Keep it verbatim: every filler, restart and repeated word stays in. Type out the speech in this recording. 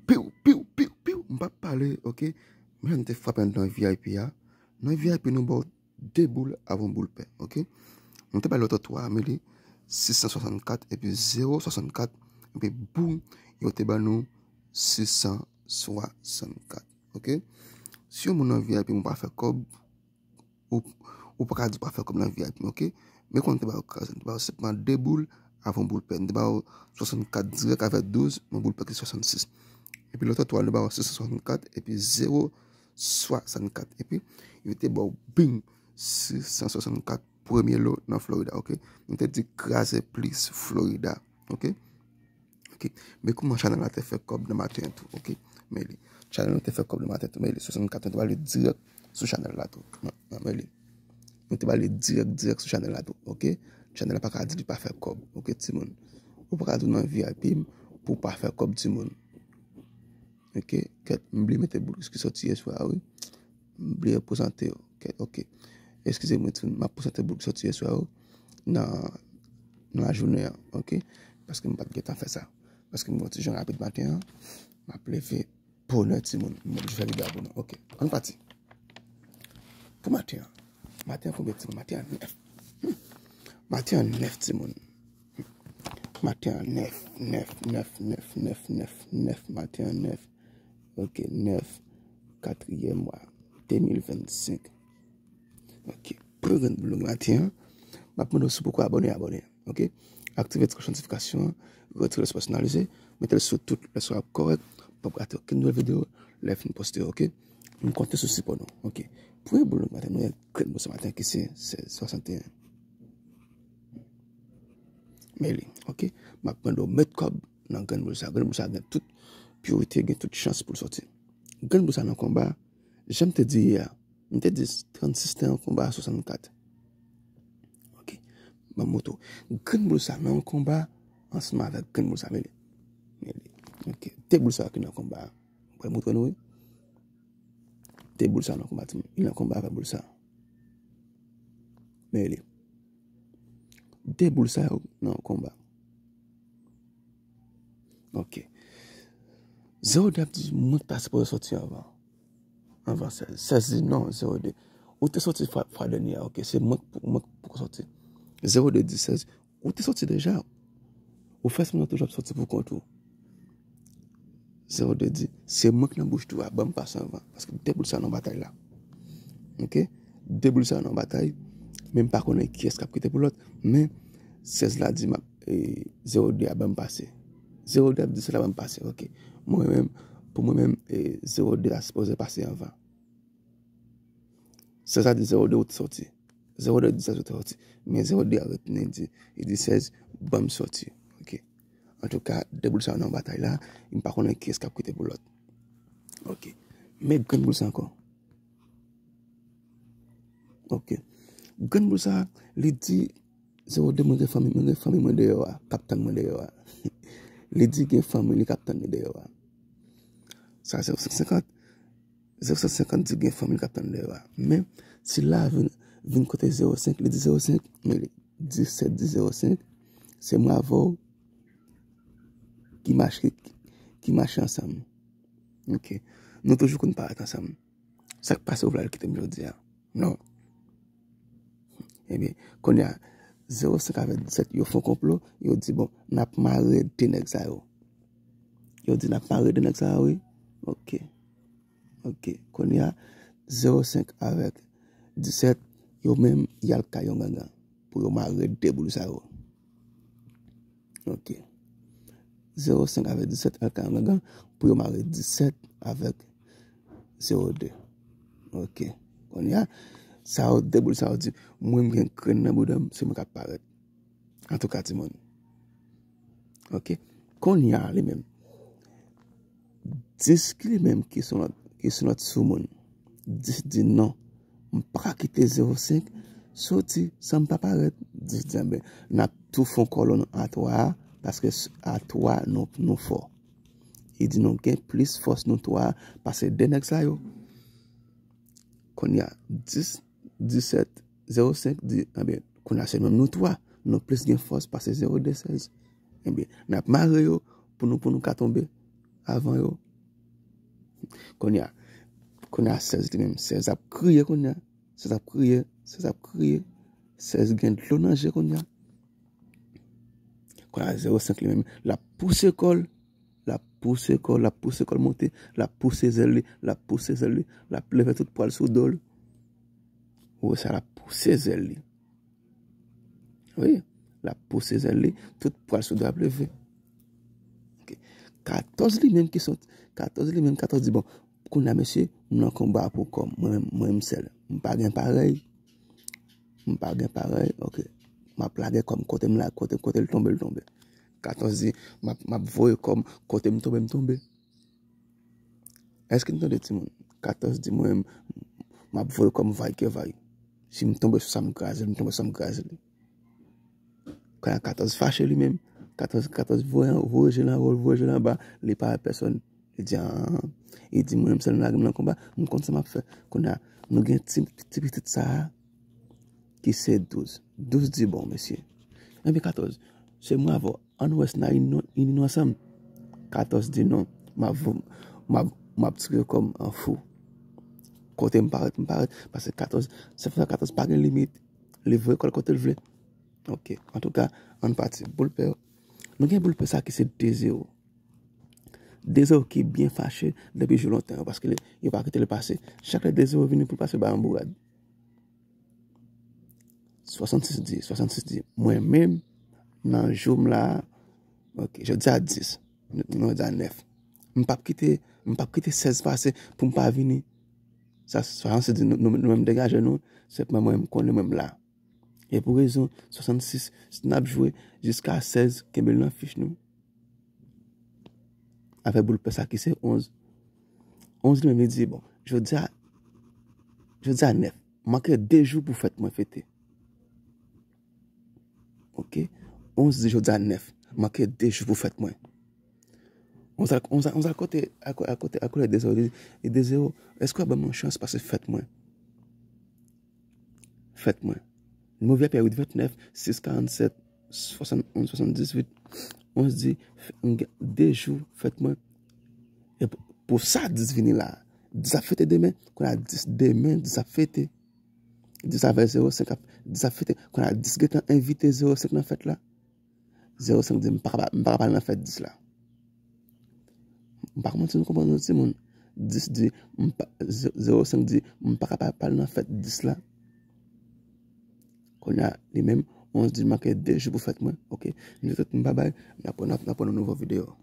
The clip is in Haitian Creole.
piw, piw, piw, piw. M p ap pale, oke? Men jan nou te frape anndan V I P a. Nan V I P nou ba w de boul avan boul pè, oke? Nou te ba lòt twa a, men li sis san swasannkat epi zewo swasannkat, epi boum, yo te ba nou sis san swasannkat, oke? Si yon moun nan V I P ou pa fè kòb, ou, ou pa ka di w pa fè kòb nan V I P, oke? Men kòman te ba yo kraze, te ba yo senpman de boul avan boul pè. Te ba yo swasannkat dirèk avè douz, nan boul pè ki swasannsis. Epi lòt twa, nou ba yo sis san swasannkat epi zewo swasannkat. Epi, yo te ba w bing, sis san swasannkat premye lo nan Florida, oke? Nou te di kraze plis Florida, oke? Oke. Men kòman chanèl la te fè kòb nan maten an tou, oke? Men li. Chanèl nou te fè kòb nan maten tou, men li swasannkat, nou te ba li dirèk sou chanèl la tou. Nan, nan, men li. Nou te ba li dirèk, dirèk sou chanèl la tou, oke? Chanèl la pa ka di li pa fè kòb, oke, timoun? Ou pa ka di w nan V I P pou w pa fè kòb, timoun. Oke, kèt, m bliye mete boul ki soti yè swa a, wi. M bliye prezante yo. Kèt, oke. Eskize mwen, timoun, m ap prezante boul ki soti yè swa yo nan, nan lajounen an, oke? Paske m pa t gentan fè sa. Paske m gen yon ti jan rapid maten an. M ap leve bonè, timoun. M oblije fè videyo a bonè. Oke, ann pati. Pou maten an. Maten an konbyen, timoun? Maten an nèf. Hmm. Maten an nèf, timoun. Maten an nèf, nèf, nèf, nèf, nèf, nèf, nèf. Maten an nèf. Oke, nèf, katriyèm mwa de mil vennsenk. Oke, premye grenn boul nou gen maten an. M ap mande w si w poko abòne, abòne. Oke? Aktive ti klòch notifikasyon an, retire l sou pèsonalize, mete l sou tout, lè sa w ap kòrèk, pou w p ap rate okenn nouvèl videyo lè m fin poste yo, oke? M konte sou sipò nou, oke? Premye boul nou maten, nou gen grenn boul sa maten ki se sèz swasanteyen. Men li, oke? M ap mande w met kòb nan grenn boul sa. Grenn boul sa gen tout pyorite, gen tout chans pou l soti. Grenn boul sa nan konba, jan m te di yè a, m te di trannsis te an konba a swasannkat. Oke. Ban m moto. Grenn boul sa nan yon konba ansanm avèk grenn boul sa, men li. Men li. Oke. De boul sa ki nan konba a. Mwen montre nou, wi. De boul sa nan konba, timoun. Li nan konba avèk boul sa. Men li. De boul sa yo nan yon konba. Oke. Zewo de ap di, mwen ta sipoze soti anvan. Anvan sèz. Sèz di non, zewo de. Ou te soti fwa, fwa dènye a, oke. Se mwen k pou, mwen k poko soti. Zewo de di sèz. Ou te soti deja. Ou fè semblan toujou ap soti pou kont ou. Zewo de di, se mwen k nan bouch tou a, ban m pase anvan. Paske de boul sa nan batay la. Oke? De boul sa nan batay, men m pa konnen kiyès k ap kite pou lòt. Men sèz la di m ap, e, zewo de a ban m pase. Zewo de ap di sèz la ban m pase, oke. Mwen menm, pou mwen menm, e, zewo de a sipoze pase anvan. Sèz la di zewo de ou te soti. Zewo de di sèz ou te soti. Men zewo de a retounen di, li di sèz, ban m soti. Oke. Antouka, de boul sa yo nan batay la, m pa konnen kiyès k ap kite pou lòt. Oke. Men grenn boul sa ankò. Oke. Grenn boul sa, li di, zewo de mwen gen fanmi, mwen gen fanmi mwen deyò a, k ap tann mwen deyò a. Li di gen fanmi li k ap tann li deyò a. Sa zewo senk senkant. Zewo senk senkant di gen fanmi l k ap tann deyò a. Men, sila vin, vin kote zewo senk, li di zewo senk, men li disèt di zewo senk, se mwen avè w ki mache, ki mache ansanm. Oke. Nou toujou konn parèt ansanm. Sa k pase w vle al kite m jodi a? Non. Ebyen, kounye a, zewo senk avèk disèt, yo fè yon konplo, yo di, bon, n ap mare de nèg sa yo. Yo di, n ap mare de nèg sa yo, wi. Oke. Oke. Kounye a, zewo senk avèk disèt, yo menm, y al kay yon gangan pou yo mare de boul sa yo. Oke. Zewo senk avèk disèt al kay yon gangan pou yo mare disèt avèk zewo de. Oke. Kounye a, sa yo de boul sa yo di, mwen m gen grenn nan bouda m, se mwen k ap parèt. Antouka, timoun. Oke. Kounye a, li menm. Dis ki li menm ki se yon lòt, ki se yon lòt soumoun. Dis di non. M pa ka kite zewo senk soti san m pa parèt. Dis di, enben, n ap tou fè yon kòlonn a twa a, paske s-, a twa nou, nou fò. Li di nou gen plis fòs nou twa a pase de nèg sa yo. Kounye a, dis, disèt, zewo senk di, enben, kounye a se menm nou twa, nou plis gen fòs pase zewo de sèz. Enben, n ap mare yo pou nou, pou nou ka tonbe avan yo. Kounye a, kounye a sèz li menm, sèz ap kriye kounye a. Sèz ap kriye, sèz ap kriye. Sèz gen dlo nan je kounye a. Kounye a zewo senk li menm, l ap pouse kò l, l ap pouse kò l, l ap pouse kò l monte, l ap pouse zèl li, l ap pouse zèl li, l ap leve tout pwa l sou do l. Ou wè sa, l ap pouse zèl li. Wi, l ap pouse zèl li, tout pwa l sou do ap leve. Ok. Katòz li menm ki sot, katòz li menm, katòz di, bon, kounye a mesye, m nan konba pou kò m, mwen menm, mwen menm sèl. M pa gen parèy, m pa gen parèy, ok. M ap lage kò m, kote m la, kote, kote l tonbe, l tonbe. Katòz di, m ap, m ap voye kò m, kote m tonbe, m tonbe. Èske n tande timoun? Katòz di mwen, m ap voye kò m vay ke vay. Si m tonbe sou sa, m kraze l, m tonbe sou sa, m kraze l. Kounye a katòz fache li menm. Katòz, katòz voye, voye je l anwo, voye je l anba, li pa wè pèsòn. Li di, ah, li di, mwen menm sèl m lage m nan konba, m konn sa m ap fè. Kounye a, nou gen ti, ti pitit sa a, ki se douz. Douz di, bon, mesye. Enben, katòz, se mwen avè w, ann wè si n a ini nou, ini nou ansanm. Katòz di, non, m ap, m ap, m ap tire kò m an fou. Kote m parèt, m parèt, paske katòz, se fè katòz pa gen limit. Li voye kò l kote l vle. Ok, antouka, ann pati. Boul pè yo. Nou gen boul pè sa ki se de zewo. De zewo ki byen fache depi jou lontan yo, paske li, yo pa kite li pase. Chak lè de zewo vini pou l pase, yo ba yon bourad. Swasannsis di, swasannsis di, mwen menm, nan jou m la, ok, jodi a dis, nou, nou jodi a nèf. M p ap kite, m p ap kite sèz pase pou m pa vini. Sa, swasannsis di, nou, nou, nou menm degaje nou, se mwen, mwen, m konnen mwen m la. E pou rezon swasannsis, n ap jwe jiska sèz, kenbe l nan fich nou. Avèk boul pè sa ki se onz. Onz li menm li di, bon, jodi a, jodi a nèf, manke de jou pou fèt mwen fete. Ok? Onz di jodi a nèf, manke de jou pou fèt mwen. Onz al, onz al, onz al kote, a ko-, a kote, a kote de zewo, li, li de zewo, èske w ap ban m yon chans pase fèt mwen? Fèt mwen. Nimewo vi a pi a uit, vennèf, sis, karannsèt, swasannonz, swasanndizuit, onz di, m gen de jou fèt mwen. E pou, pou sa dis vini la, dis ap fete demen, kounye a dis demen, dis ap fete. Dis avè zewo senk ap, dis ap fete, kounye a dis gentan envite zewo senk nan fèt la. Zewo senk di, m pa ka, m pa ka pral nan fèt dis la. M pa konprann si nou konprann nou timoun. Dis di, m pa, ze-, zewo senk di, m pa ka pa, pral nan fèt dis la. Kounye a, li menm, onz di, manke de jou pou fèt mwen. Ok. Nou tout, m babay, n ap, n ap, n ap wè nan nouvo videyo.